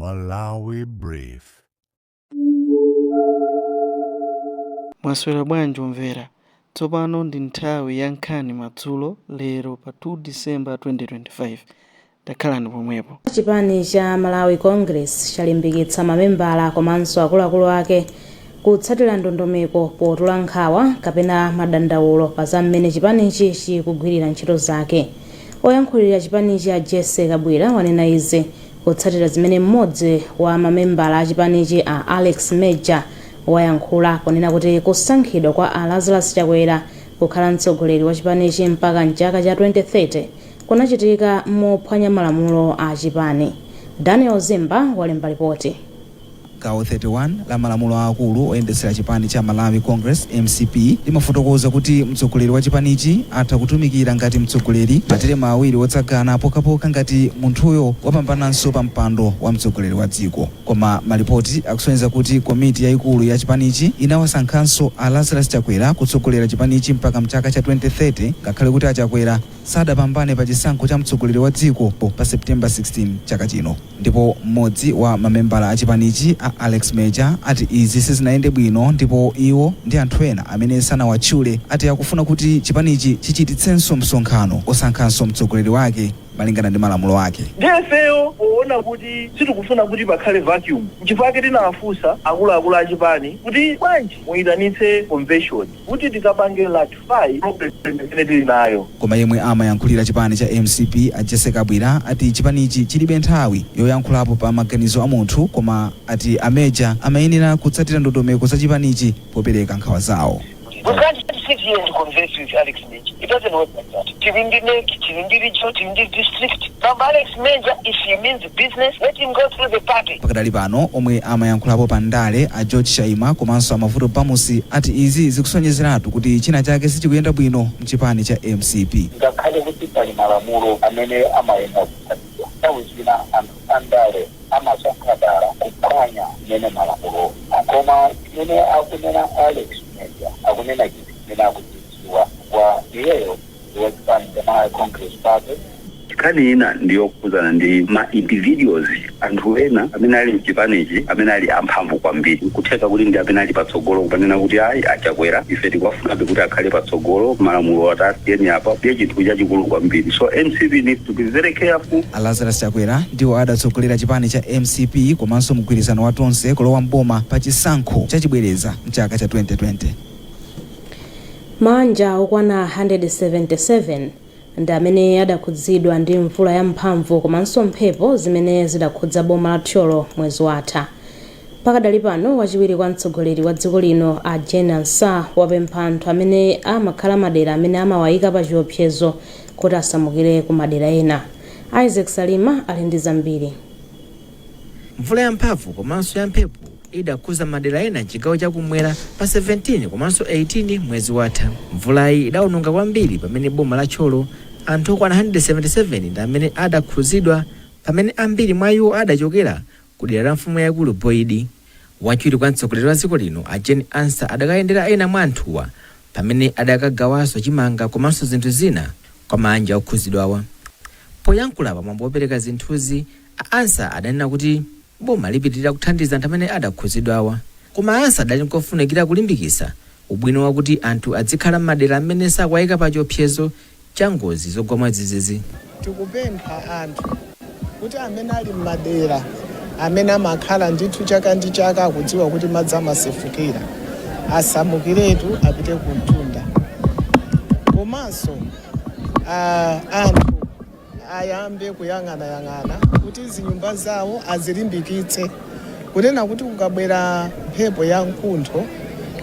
Malawi Brief. Mwaswera bwanji omvera? Tsopano ndi nthawi ya nkhani madzulo lero pa 2 December 2025. Takhalani pomwepo. Chipani cha Malawi Congress chalimbikitsa mamembala komanso akuluakulu ake kutsatira ndondomeko potula nkhawa kapena madandaulo pa za mmene chipanichi chikugwirira ntchito zake. Oyankhulira chipanichi a Jessie Kabwila wanena izi kutsatira zimene mmodzi wa mamembala a chipanichi a Alex Major wayankhula ponena kuti kusankhidwa kwa a Lazarus Chakwera kukhala mtsogoleri wa chipanichi mpaka mchaka cha 2030 kunachitika mophwanya malamulo a chipani. Daniel Zimba walemba lipoti. Gawo 31 la malamulo aakulu oyendetsera chipani cha Malawi Congress, mcp, limafotokoza kuti mtsogoleri wa chipanichi atha kutumikira ngati mtsogoleri materemu awiri otsagana pokhapokha ngati munthuyo wapambananso pa mpando wa mtsogoleri wa dziko. Koma malipoti akusonyeza kuti komiti yaikulu ya chipanichi inawasankhanso a Lazarus Chakwera kutsogolera chipanichi mpaka mchaka cha 2030 ngakhale kuti a Chakwera sadapambane pa chisankho cha mtsogoleri wa dziko pa September 16 chaka chino. Ndipo mmodzi wa mamembala a chipanichi a Alex Major ati izi sizinayende bwino ndipo iwo ndi anthu ena amene sanawatchule ati akufuna kuti chipanichi chichititsenso msonkhano osankhanso mtsogoleri wake malingana ndi malamulo ake. Ndiye ifeyo poona kuti sitikufuna kuti pakhale vacuum, nchifukwa chake tinawafunsa akuluakulu a chipani kuti bwanji muyitanitse convention kuti tikapange ratify problem imene tili nayo. Koma yemwe amayankhulira chipani cha mcp a Jessie Kabwila ati chipanichi chilibe nthawi yoyankhulapo pa maganizo a munthu koma ati a Major amayenera kutsatira ndondomeko za chipanichi popereka nkhawa zawo. We can't sit here and converse with Alex Major. It doesn't work like that. Tili ndi NEC, tili ndi region, tili ndi district. Bambo Alex Major, if he means business, let him go through the party. Pakadali pano omwe amayankhulapo pa ndale a George Chaima komanso a Mavuto Bamusi ati izi zikusonyezeratu kuti china chake sichikuyenda bwino mchipani cha mcp. Ngakhale kuti pali malamulo amene amayenera kutsatidwa, nthawi zina anthu andale amasankha dala kuphwanya mmene malamulo. Koma chimene akunena Alex Major, akunena chinthu chimene akuchidziwa kwa iyeyo ndi wachipani cha Malawi Congress Party. Nkhani ina ndiyokhudzana ndi ma individuals, anthu ena amene ali mchipanichi amene ali amphamvu kwambiri. Nkutheka kuti ndi amene ali patsogolo kupanena kuti ayi, aChakwera ife tikuwafunabe kuti akhale patsogolo, malamulo atasiyeni apa. Ndiye chinthu chachikulu kwambiri, so MCP needs to be very careful. A Lazarus Chakwera ndiwo adatsogolera chipani cha mcp komanso mgwirizano wa Tonse kulowa mboma pa chisankho chachibwereza mchaka cha 2020. Mabanja okwana 177 ndi amene adakhudzidwa ndi mvula yamphamvu komanso mphepo zimene zidakhudza boma la Thyolo mwezi watha. Pakadali pano wachiwiri kwa mtsogoleri wa dziko lino a Jane Ansah wapempha anthu amene amakhala madera amene amawayika pa chiopsezo kuti asamukire ku madera ena. Isaac Salima ali ndi zambiri. Mvula yamphamvu komanso ya mphepo idakhudza madera ena mchigawo chakumwera pa 17 komanso 18 mwezi watha. Mvulayi idawononga kwambiri pamene boma la Thyolo anthu okwana 177 ndi amene adakhudzidwa, pamene ambiri mwa iwo adachokera ku dera la mfumu yaikulu Boyd. Wachiwiri kwa mtsogoleri wa dziko lino a Jane Ansah adakayendera ena mwa anthuwa pamene adakagawanso chimanga komanso zinthu zina kwa mabanja okhudzidwawa. Poyankhula pamwambo wopereka zinthuzi, a Ansah adanena kuti boma lipitirira kuthandiza anthu amene adakhudzidwawa. Koma Ansah adati nkofunikira kulimbikitsa ubwino wakuti anthu adzikhala m'madera amene sakuwayika pa chiopsezo cha ngozi zogwa mwadzidzidzi. Tikupempha anthu kuti amene ali m'madera amene amakhala ndithu chaka ndi chaka akudziwa kuti madzi amasefukira asamukiretu apite ku mtunda, komanso anthu ayambe kuyang'anayang'ana kuti zinyumba zawo azilimbikitse kunena kuti kukabwera mphepo ya mkuntho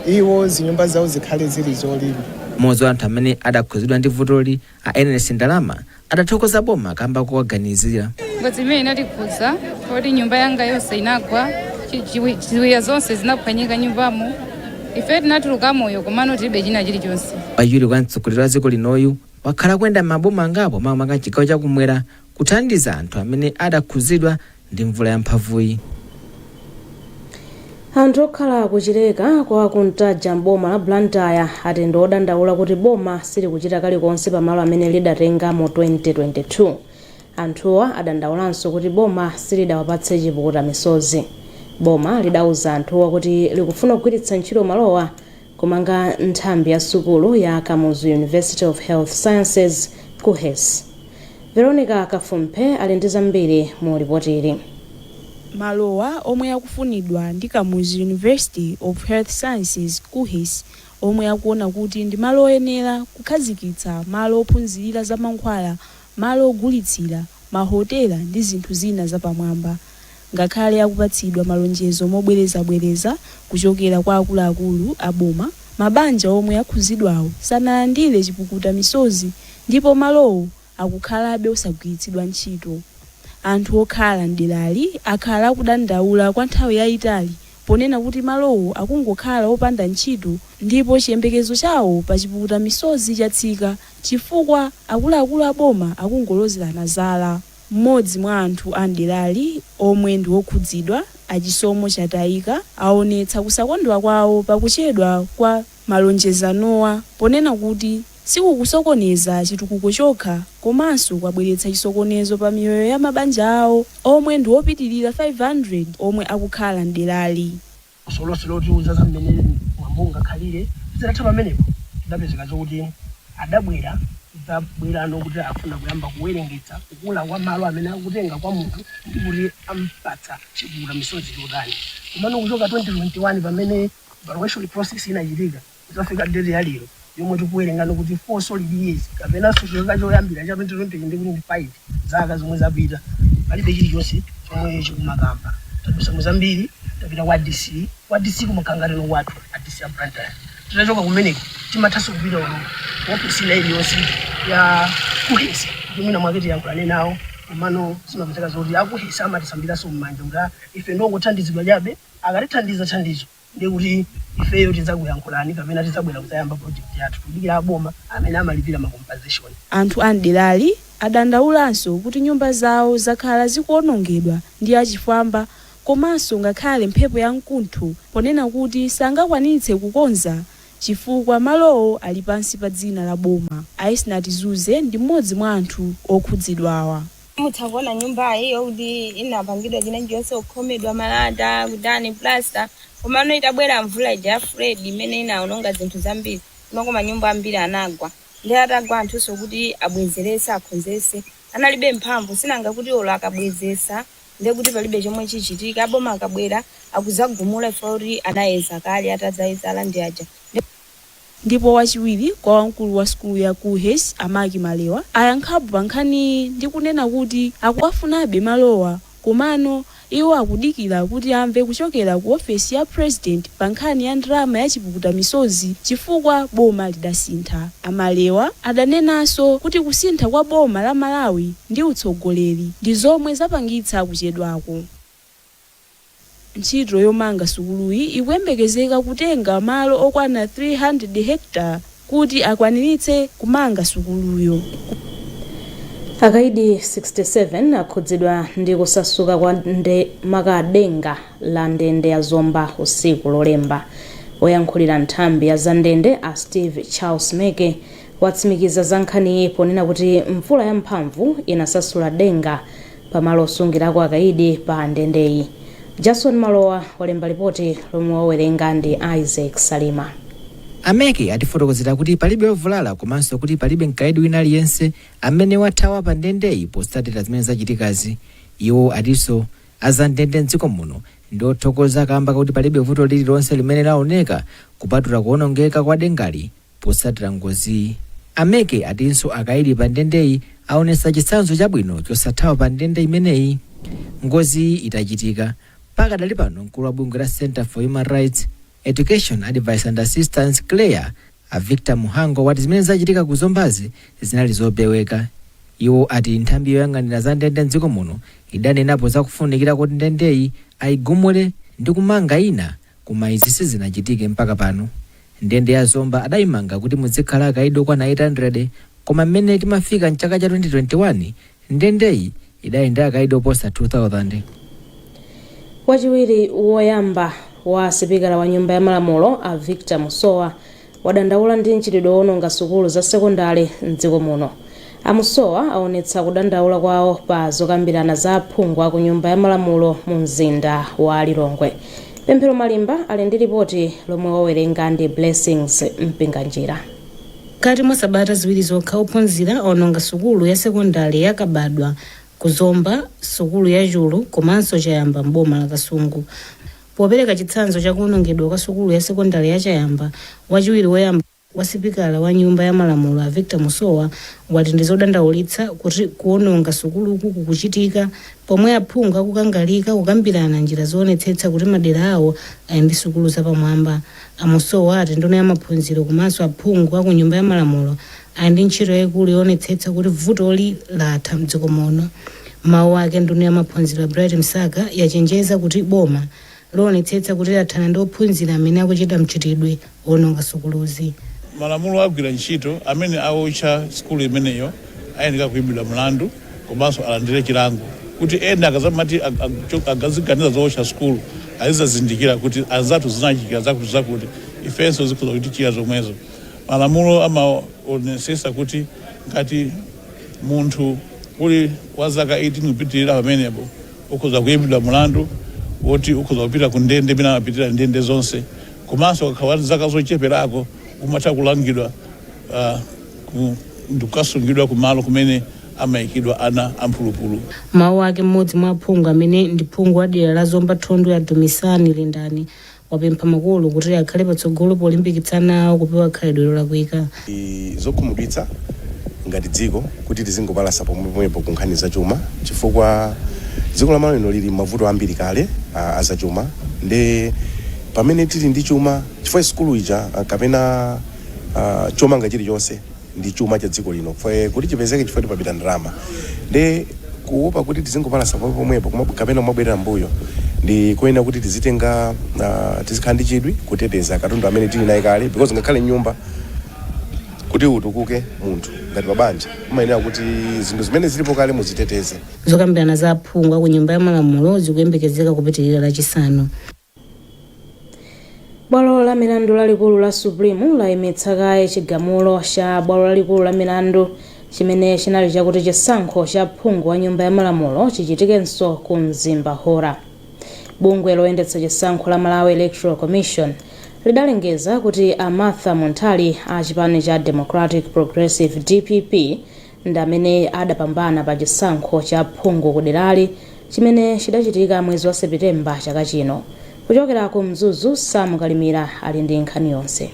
iwo zinyumba zawo zikhale zili zolimba. Mmodzi wa anthu amene adakhudzidwa ndi vutoli, a Ernest Ndalama, adathokoza boma kamba kowaganizira. Ngozi imene inatikhudza poti nyumba yanga yonse inagwa, ziwiya zonse zinaphwanyika nyumbamo. Ife tinatuluka moyo komano tilibe china chilichonse. Wachiwiri kwa mtsogoleri wa dziko linoyu wakhala kuyenda maboma angapo, makamaka mchigawo chakumwera, kuthandiza anthu amene adakhudzidwa ndi mvula yamphamvuyi. Anthu okhala ku Chileka kwa ku Ntaja m'boma la Blantyre ati ndi odandaula kuti boma silikuchita kalikonse pamalo amene lidatenga mu 2022. Anthuwa adandaulanso kuti boma silidawapatse chipukuta misozi. Boma lidauza anthuwa kuti likufuna kugwiritsa ntchito malowa kumanga nthambi ya sukulu ya Kamuzu University of Health Sciences, KUHeS. Veronica Kafumphe ali ndi zambiri mu ripoti ili. Malowa omwe akufunidwa ndi Kamuzu University of Health Sciences, KUHeS, omwe akuona kuti ndi malo oyenera kukhazikitsa malo ophunzirira za mankhwala, malo ogulitsira, mahotela ndi zinthu zina zapamwamba. Ngakhale akupatsidwa malonjezo mobwerezabwereza kuchokera kwa akuluakulu a boma, mabanja omwe akhuzidwawo sanalandire chipukuta misozi ndipo malowo akukhalabe osagwiritsidwa ntchito. Anthu okhala mderali akhala akudandaula kwa nthawi yayitali ponena kuti malowo akungokhala opanda ntchito ndipo chiyembekezo chawo pa chipukuta misozi chatsika chifukwa akuluakulu a boma akungolozerana zala. Mmodzi mwa anthu a mderali omwe ndi okhudzidwa, Achisomo Chatayika, aonetsa kusakondwa kwawo pakuchedwa kwa malonjezanowa ponena kuti sikukusokoneza chitukuko chokha komanso kwabweretsa chisokonezo pa miyoyo ya mabanja awo omwe ndi opitirira 500 omwe akukhala mderali. Solonse lotiuza za mmene mwambo ungakhalire zitatha pamenepo, tidapezeka zokuti adabwera kudzabwerano kuti afuna kuyamba kuwerengetsa kukula kwa malo amene akutenga kwa munthu ndi kuti ampatsa chipukuta misozi chotani. Komano kuchoka 2021 pamene valuation process inachitika kudzafika date ya lero yomwe tikuwerengano kuti 4 solid years kapenanso chaka choyambira cha 2020 ndi kuti ndi 5 zaka zomwe zapita, palibe chilichonse chomwe chikumakamba. Tadusa muzambiri, tapita kwa DC, kwa DC kumakhangateno kwathu a DC a Blantyre. Titachoka kumeneko timathanso kupita uno ofisi ina iliyonse ya KUHeS kuti mwina mwake tiyankhulane nawo, komano zimapezeka zoti a KUHeS amatisambiranso m'manja kuti, "Ah, ife ndongothandizidwa chabe, akatithandiza thandizo ndi kuti ifeyo tidzakuyankhulani kapena tidzabwera kudzayamba project yathu." Tikudikira aboma amene amalipira ma compensation. Anthu a mderali adandaulanso kuti nyumba zawo zakhala zikuwonongedwa ndi achifwamba komanso ngakhale mphepo ya mkuntho, ponena kuti sangakwanitse kukonza chifukwa malowo ali pansi pa dzina la boma. Aisnat Zuze ndi mmodzi mwa anthu okhudzidwawa. Mutha kuona nyumbayi yokuti inapangidwa china chonse, kukhomedwa malata, kutani, plaster, komano itabwera mvula ija ya Freddy imene inawononga zinthu zambiri, koma manyumba ambiri anagwa. Ndi atagwa, anthunso kuti abwezerese, akhonzese, analibe mphamvu. Sinanga kuti olo akabwezesa ndiye kuti palibe chomwe chichitika. Aboma akabwera akuzagumula ife kuti anayeza kale, atadzayeza alandi aja. Ndipo wachiwiri kwa wamkulu wa sukulu ya KUHeS, Amaki Malewa, ayankhapo pa nkhaniyi ndi kunena kuti akuwafunabe malowa, komano iwo akudikira kuti amve kuchokera ku ofesi ya President pa nkhani ya ndalama ya chipukuta misozi chifukwa boma lidasintha. Amalewa adanenanso kuti kusintha kwa boma la Malawi ndi utsogoleri ndi zomwe zapangitsa kuchedwako. Ntchito yomanga sukuluyi ikuyembekezeka kutenga malo okwana 300 hectare kuti akwaniritse kumanga sukuluyo. Akaidi 67 akhudzidwa ndi kusasuka kwa makadenga la ndende ya Zomba usiku Lolemba. Oyankhulira nthambi ya zandende a Steve Charles Meke watsimikiza za nkhaniyi ponena kuti mvula yamphamvu inasasula denga pamalo osungirako akaidi pa ndendeyi. Jason Malowa walemba ripoti lomwe wawerenga ndi Isaac Salima. Ameke atifotokozera kuti palibe ovulala komanso kuti palibe mkaidi wina aliyense amene wathawa pa ndendeyi potsatira zimene zachitikazi. Iwo atinso azandende mdziko muno ndi othokoza kamba kuti palibe vuto lililonse limene laoneka kupatula kuwonongeka kwa dengali potsatira ngoziyi. Ameke atinso akaidi pa ndendeyi aonetsa chitsanzo chabwino chosathawa pa ndende imeneyi ngoziyi itachitika. Pakadali pano, mkulu wa bungwe la Center for Human Rights Education, Advice and Assistance, CHREAA, a Victor Muhango, wati zimene zachitika ku Zombazi zinali zopeweka. Iwo ati nthambi yoyang'anira za ndende mdziko muno idanenapo zakufunikira kuti ndendeyi ayigumule ndi kumanga ina, koma izi sizinachitike mpaka pano. Ndende ya Zomba adayimanga kuti muzikhala akaidi okwana 800, koma mmene timafika mchaka cha 2021 ndendeyi idali ndi akaidi oposa 2000. Wachiwiri woyamba wa sipikala wa Nyumba ya Malamulo a Victor Musowa wadandaula ndi mchitidwe wowononga sukulu za sekondale mdziko muno. A Musowa aonetsa kudandaula kwawo pa zokambirana za aphungu aku Nyumba ya Malamulo mu mzinda wa Lilongwe. Pemphero Malimba ali ndi ripoti lomwe wawerenga ndi Blessings Mpinganjira. Mkati mwa sabata 2 zokha, ophunzira aononga sukulu ya sekondari ya Kabadwa ku Zomba, sukulu ya Chulu komanso Chayamba mboma la Kasungu. Popereka chitsanzo cha kuwonongedwa kwa sukulu ya sekondari ya Chayamba, wachiwiri woyamba wa sipikala wa Nyumba ya Malamulo a Victor Musowa wati ndi zodandaulitsa kuti kuwononga sukuluku kukuchitika pomwe aphungu akukangalika kukambirana njira zoonetsetsa kuti madera awo ali ndi sukulu zapamwamba. A Musowa ati nduna ya maphunziro komanso aphungu aku Nyumba ya Malamulo ali ndi ntchito yayikulu yoonetsetsa kuti vutoli latha mdziko muno. Mawu ake, nduna ya maphunziro a Bright Msaka yachenjeza kuti boma lionetsetsa kuti lathana ndi ophunzira amene akuchita mchitidwe wononga sukuluzi. Malamulo agwira ntchito. Amene awotcha sukulu imeneyo ayenera kuyimbidwa mlandu komanso alandire chilango, kuti ena akazamati akaziganiza zowotcha sukulu azizazindikira kuti anzathu zinachikira zakuti zakuti, ifenso zikhoza kutichira zomwezo. Malamulo amaonesesa kuti ngati munthu uli wa zaka 18 kupitirira pamenepo, ukhoza kuyimbidwa mlandu woti ukhoza kupita ku ndende imene amapitira ndende zonse, komanso kakhala zaka zocheperako umatha kulangidwa ndikukasungidwa kumalo kumene amayikidwa ana amphulupulu. Mawu ake, mmodzi mwa aphungu amene ndi phungu wa dera la Zomba Thondwe a Dumisani Lindani wapempha makolo kuti akhale patsogolo polimbikitsa awo kupewa khalidwe lolakwika. Zokhumudwitsa ngati dziko kuti tizingopalasa pomwepo ku nkhani zachuma, chifukwa dziko la Malawi lino lili mavuto ambiri kale azachuma. Ndi pamene tili ndi chuma, chifukwa sukulu ija kapena chomanga chilichonse ndi chuma cha dziko lino, chifukwa kuti chipezeke chifukwa tipapita ndalama, ndi kuopa kuti tizingopalasa pomwepo kapena kumabwerera mbuyo, ndi kuyenera kuti tizitenga tizikhala ndi chidwi kuteteza katundu amene tili naye kale, because ngakhale nyumba kuti utukuke munthu ngati pabanja umayenera kuti zinthu zimene zilipo kale muziteteze. Zokambirana za aphungu aku Nyumba ya Malamulo zikuyembekezeka kupitirira Lachisanu. Bwalo la milandu lalikulu la Supreme layimitsa kaye chigamulo cha bwalo lalikulu la milandu chimene chinali chakuti chisankho cha phungu wa Nyumba ya Malamulo chichitikenso ku Mzimba Hora. Bungwe loyendetsa chisankho la Malawi Electoral Commission lidalengeza kuti a Martha Munthali a chipani cha Democratic Progressive, DPP, ndi amene adapambana pa chisankho cha phungu kuderali chimene chidachitika mwezi wa Sepitemba chaka chino. Kuchokera ku Mzuzu, Sam Kalimira ali ndi nkhani yonse.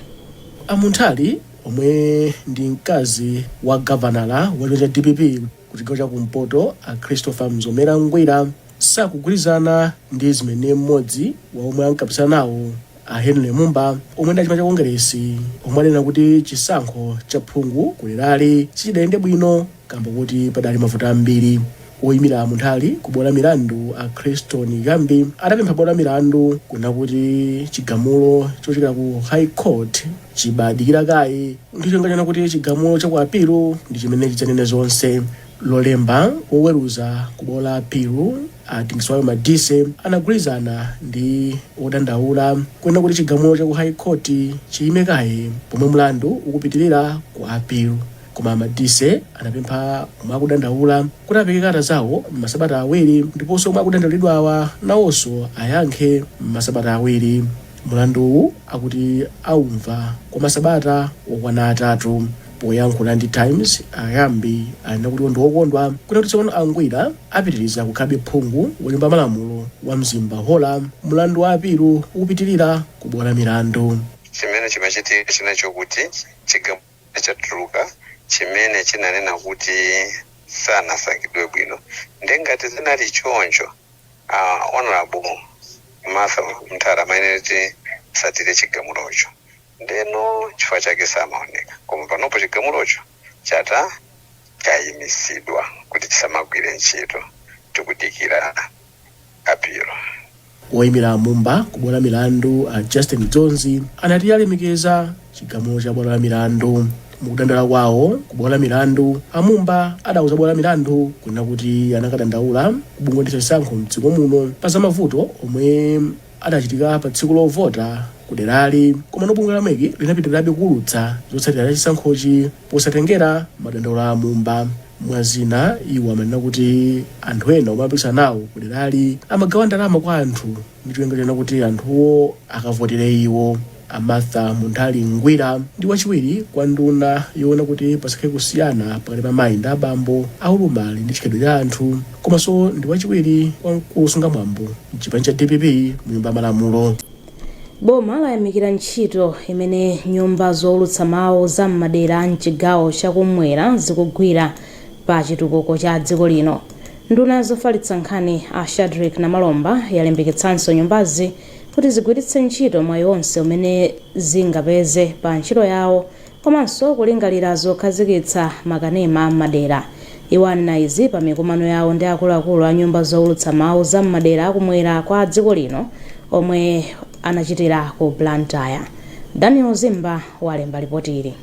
A Munthali, omwe ndi mkazi wa gavanala wa chipani cha DPP ku chigawo chakumpoto a Christopher Mzomera Ngwira, sakugwirizana ndi zimene mmodzi wa omwe ankapikisana nawo a Henry Mumba, omwe ndi achipani cha Kongeresi, omwe anena kuti chisankho cha phungu kuderali sichidayende bwino kamba kuti padali mavuto ambiri. Oyimira Munthali ku bwalo la milandu a Creston Gambi adapempha bwalo la milandu kuna kuti chigamulo chochokera ku High Court chibadikira kaye, ndi cholinga chona kuti chigamulo cha ku apilu ndi chimene chidzanene zonse. Lolemba, woweruza ku bwalo la apilu a Dingiswayo Madise anagwirizana ndi odandaula kunena kuti chigamulo cha ku High Court chiyime kaye pomwe mlandu ukupitirira ku apilu. Koma Madise anapempha omwe akudandaula kuti apereke kalata zawo m'masabata 2, ndiponso omwe akudandaulidwawa nawonso ayankhe m'masabata 2. Mlanduwu akuti aumva kwa masabata okwana 3. Poyankhula ndi Times, Ayambi anena kuti ndi wokondwa kuti tsopano a Ngwira apitiriza kukhalabe phungu wa Nyumba ya Malamulo wa Mzimba Hola, mlandu wa apilu ukupitirira ku bwalo la milandu. Chimene chimachitika chinachokuti chigamulo chatuluka chimene chinanena kuti sanasankhidwe bwino. Ndengati zinali choncho, Honorable Martha Munthali amayenera kuti asatire chigamulocho, ndeno chifukwa chake samaoneka. Koma panopo chigamulocho chata chayimisidwa kuti chisamagwire ntchito, tikudikira apilo. Woyimira Mumba ku bwalo la milandu a Justin Jones anati alemekeza chigamulo cha bwalo la milandu. Mukudandaula kwawo ku bwalo la milandu, a Mumba adauza bwalo la milandu kunena kuti anakadandaula ku bungwe loyendetsa chisankho mdziko muno pa zamavuto omwe adachitika pa tsiku lovota kuderali. Koma bungwe la MEC linapitirirabe kuwulutsa zotsatira za chisankhochi posatengera madandaulo a Mumba. Mwazina, iwo amanena kuti anthu ena omwe amapikisana nawo kuderali amagawa ndalama kwa anthu ndi cholinga chonena kuti anthuwo akavotere iwo. A Martha Munthali Ngwira ndi wachiwiri kwa nduna yoona kuti pasakhale kusiyana pakati pa mayi ndi abambo, aulumali ndi chikhalidwe cha anthu, komanso ndi wachiwiri kwa mkulu wosunga mwambo mchipani cha DPP mu Nyumba ya Malamulo. Boma layamikira ntchito imene nyumba zowulutsa mawu za m'madera a mchigawo chakumwera zikugwira pa chitukuko cha dziko lino. Nduna zofalitsa nkhani a Shadric Namalomba yalimbikitsanso nyumbazi kuti zigwiritse ntchito mwayi wonse umene zingapeze pa ntchito yawo komanso kulingalira zokhazikitsa makanema m'madera. Iwo anena izi pa mikumano yawo ndi akuluakulu a nyumba zowulutsa mawu za m'madera akumwera kwa dziko lino omwe anachitira ku Blantyre. Daniel Zimba walemba ripoti ili.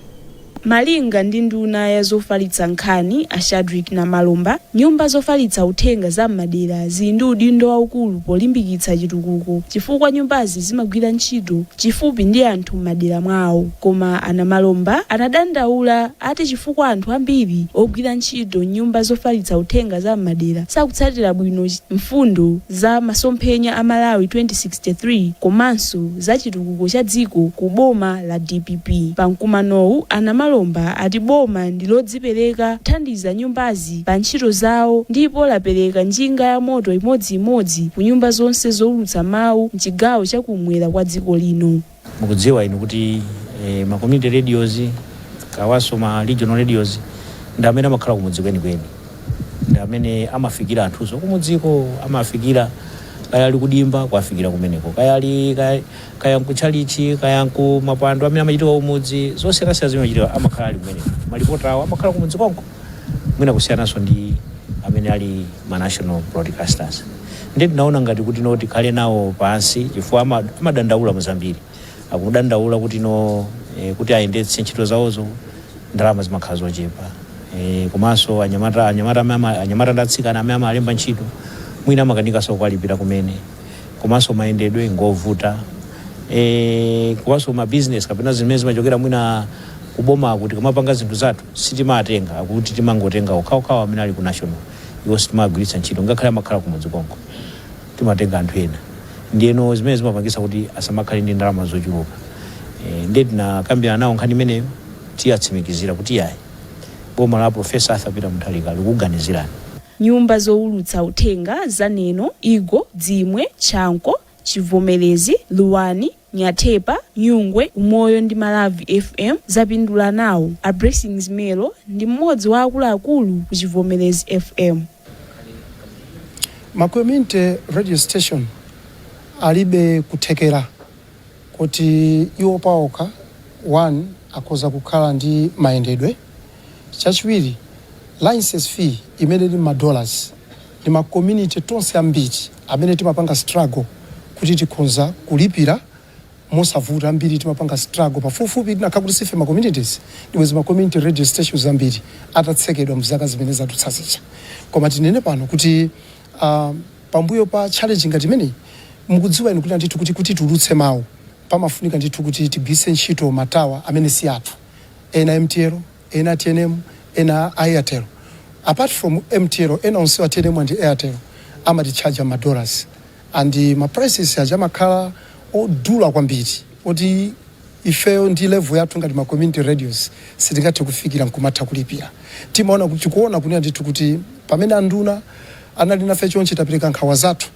Malinga ndi nduna ya zofalitsa nkhani a Shadric Namalomba, nyumba zofalitsa uthenga za m'madera zili ndi udindo waukulu polimbikitsa chitukuko chifukwa nyumbazi zimagwira ntchito chifupi ndi anthu m'madera mwawo. Koma a Namalomba anadandaula ati chifukwa anthu ambiri ogwira ntchito m'nyumba zofalitsa uthenga za m'madera sakutsatira bwino mfundo za masomphenya a Malawi 2063 komanso za chitukuko cha dziko ku boma la DPP. Pa mkumanowu, a Namalomba ati boma ndi lodzipereka kuthandiza nyumbazi pa ntchito zawo ndipo lapereka njinga ya moto imodziimodzi ku nyumba zonse zowulutsa mawu mchigawo chakumwera kwa dziko lino. Mukudziwa inu kuti ma community radios komanso ma regional radios ndi amene amakhala kumudzi kwenikweni, ndi amene amafikira anthuso kumudziko, amafikira kaya ali kudimba, kuwafikira kumeneko, kaya ali kaya nkutchalichi, kaya nku mapwando amene amachitika kumudzi, zosiyanasiyana zimene amachitika, amakhala ali kumeneko. Malipoti awo amakhala kumudzi konko, mwina kusiyananso ndi amene ali ma national broadcasters. Ndi tinaona ngati kuti no, tikhale nawo pansi chifukwa amadandaula muzambiri. Akudandaula kuti no, kuti ayendetse ntchito zawozo ndalama zimakhala zochepa, komanso anyamata ndi atsikana amene amalemba ntchito mwina amakanikanso kuwalipira kumene, komanso mayendedwe ngovuta, komanso ma business kapena zimene zimachokera mwina kuboma kuti kamapanga zinthu zathu sitimatenga, akuti timangotenga okhaokhawo amene ali ku national, iwo sitimagwiritsa ntchito ngakhale amakhala kumudzi konko, timatenga anthu ena. Ndiyeno zimene zimapangisa kuti asamakhale ndi ndalama zochuluka. Ndiye tinakambirana nawo nkhani imeneyo, tiyatsimikizira kuti yayi, boma la Professor Arthur Peter Mutharika likuganizirani. Nyumba zowulutsa uthenga za Neno, Eagle, Dzimwe, Chanco, Chivomerezi, Luwani, Nyathepa, Nyungwe, Umoyo ndi Malawi FM zapindula nawo. A Blessings Melo ndi mmodzi wa akuluakulu ku Chivomerezi FM. Ma community radio station alibe kuthekera kuti iwo paokha, one, akhoza kukhala ndi mayendedwe. Chachiwiri, license fee imene ili ma dollars, ndi ma community tonse ambiri amene timapanga struggle kuti tikhonza kulipira mosavuta. Ambiri timapanga struggle pafupifupi. Tinakhala kuti sife ma communities, ndiwezi ma community radio stations ambiri atatsekedwa mzaka zimene zadutsa zija. Koma tinene pano kuti pambuyo pa challenge ngati imeneyi, mukudziwa inu kuti ndithu kuti tiulutse mawu pamafunika ndithu kuti tigwiritse ntchito ma tower amene si athu, ena MTL, ena TNM, ena Airtel. Apart from MTL, ena onsewa, TNM and Airtel, amatichaja ma dollars and ma prices aja amakhala odula kwambiri oti ifeyo ndi level yathu ngati ma community radios sitingathe kufikira nkumatha kulipira. Timaona kuti, tikuona kunena ndithu kuti pamene anduna anali nafe chonchi, tapereka nkhawa zathu,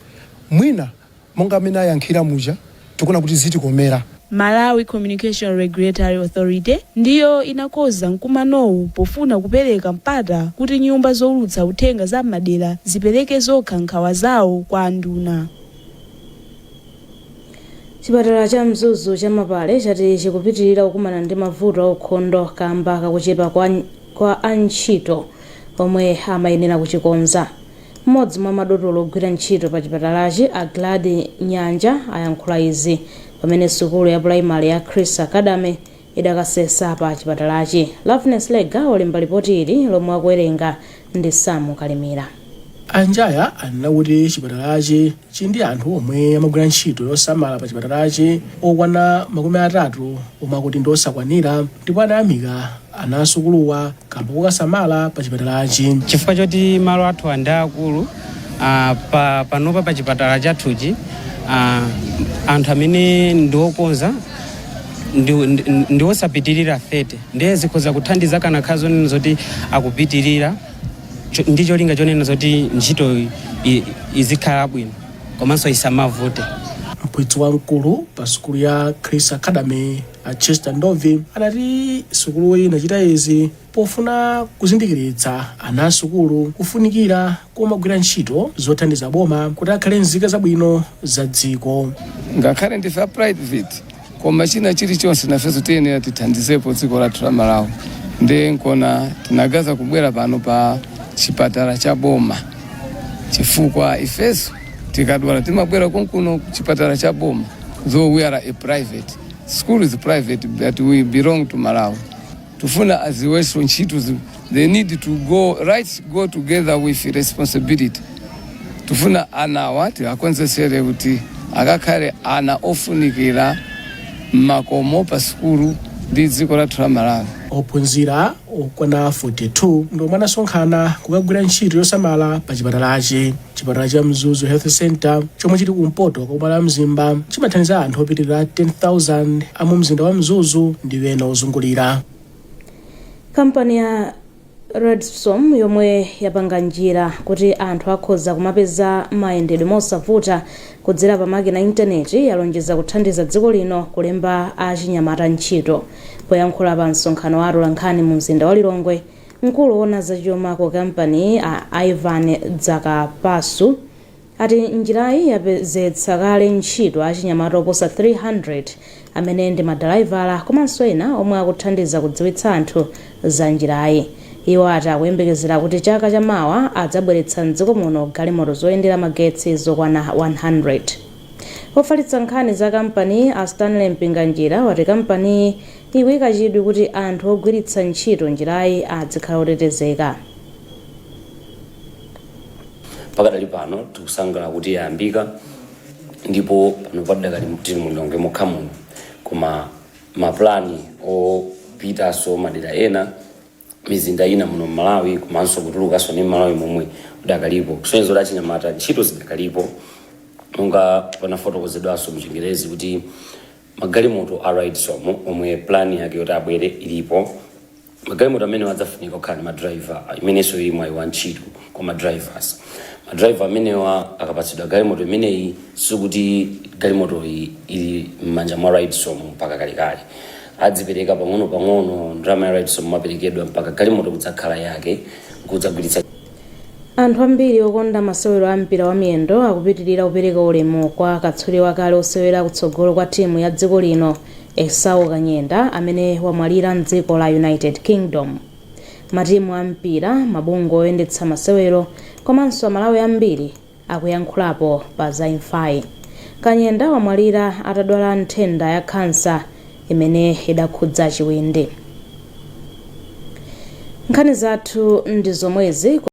mwina monga amene ayankhira muja, tikuona kuti zitikomera. Malawi Communication Regulatory Authority ndiyo inakonza mkumanowu pofuna kupereka mpata kuti nyumba zowulutsa uthenga za m'madera zipereke zokha nkhawa zawo kwa anduna. Chipatala cha Mzuzu cha Mapale chati chikupitirira kukumana ndi mavuto aukhondo kamba kakuchepa kwa antchito omwe amayenera kuchikonza. Mmodzi mwa madotolo ogwira ntchito pa chipatalachi, a Glad Nyanja, ayankhula izi pamene sukulu ya pulaimali ya Chris Academy idakasesa pa chipatalachi. Loveness Lega walemba lipoti ili lomwe akuwerenga ndi Samu Kalimira. Anjaya anena kuti chipatalachi chili ndi anthu omwe amagwira ntchito yosamala pa chipatalachi okwana 30 omwe akuti ndi osakwanira, ndipo anayamika ana asukuluwa kamba kokasamala pa chipatalachi. Chifukwa choti malo athu ndi akulu, panopa pa chipatala chathuchi, anthu amene ndiokonza ndi osapitirira 30, ndiye zikhoza kuthandiza kana khala zonena zoti akupitirira ndi cholinga chonena zoti ntchito izikhala bwino komanso isamavute. Mphunzitsi wamkulu pa sukulu ya Chris Academy, a Chester Ndovi, anati sukuluyi inachita izi pofuna kuzindikiritsa ana asukulu kufunikira komagwira ntchito zothandiza boma kuti akhale nzika zabwino za dziko. Ngakhale ndife a private, koma china chilichonse nafenso tiyenera tithandizepo dziko lathu la Malawi. Ndiye nkona tinagaza kubwera pano pa chipatala cha boma, chifukwa ifenso tikadwala timabwera konkuno chipatala cha boma. Though we are a private school, is private, but we belong to Malawi. Tufuna aziwenso ntchito, they need to go right, go together with responsibility. Tufuna anawa tiakonzesere kuti akakhale ana ofunikira mmakomo pa sukulu ndi dziko lathu la Malawi. Ophunzira okwana 42 ndi omwe anasonkhana kukagwira ntchito yosamala pa chipatalachi. Chipatala cha Mzuzu Health Center chomwe chili kumpoto kwa boma la Mzimba chimathandiza anthu opitirira 10,000 a mu mzinda wa Mzuzu ndi ena ozungulira. Kampani ya Rydsom yomwe yapanga njira kuti anthu akhoza kumapeza mayendedwe mosavuta kudzera pa makina intaneti yalonjeza kuthandiza dziko lino kulemba achinyamata ntchito. Poyankhula pa msonkhano wa atolankhani mu mzinda wa Lilongwe, mkulu woona zachuma ku kampani a Ivan Dzakapasu ati njirayi yapezetsa kale ntchito achinyamata oposa 300 amene ndi madalaivala komanso ena omwe akuthandiza kudziwitsa anthu za njirayi. Iwo ati akuyembekezera kuti chaka chamawa adzabweretsa mdziko muno galimoto zoyendera magetsi zokwana 100. Ofalitsa nkhani za kampani a Stanley Mpinganjira wati kampani ikuyika chidwi kuti anthu ogwiritsa ntchito njirayi adzikhala otetezeka. Pakadali pano tikusangalala kuti yayambika, ndipo pano padakali tili mu Lilongwe mokha muno, koma mapulani opitanso madera ena, mizinda ina muno Malawi, komanso kutulukanso ndi Malawi momwe udakalipo, kusonyeza kuti achinyamata ntchito zidakalipo. Monga panafotokozedwanso mchingerezi kuti magalimoto a Rydsom omwe plan yake yoti abwere ilipo, magalimoto amene adzafunika kukhala ndi madriver, imenenso ili mwayi wa ntchito kwa madrivers. Madriver amenewa akapatsidwa galimoto imeneyi, sikuti galimoto iyi ili m'manja mwa Rydsom mpaka kalekale. Adzipereka pang'ono pang'ono ndalama ya Rydsom maperekedwa mpaka galimoto kudzakhala yake kudzagwiritsa. Anthu ambiri okonda masewero a mpira wa miyendo akupitirira kupereka ulemu kwa katswiri wakale osewera kutsogolo kwa timu ya dziko lino Esau Kanyenda amene wamwalira mdziko la United Kingdom. Matimu a mpira, mabungwe oyendetsa masewero komanso Amalawi ambiri akuyankhulapo pa za imfayi. Kanyenda wamwalira atadwala nthenda ya khansa imene idakhudza chiwindi. Nkhani zathu ndi zomwezi.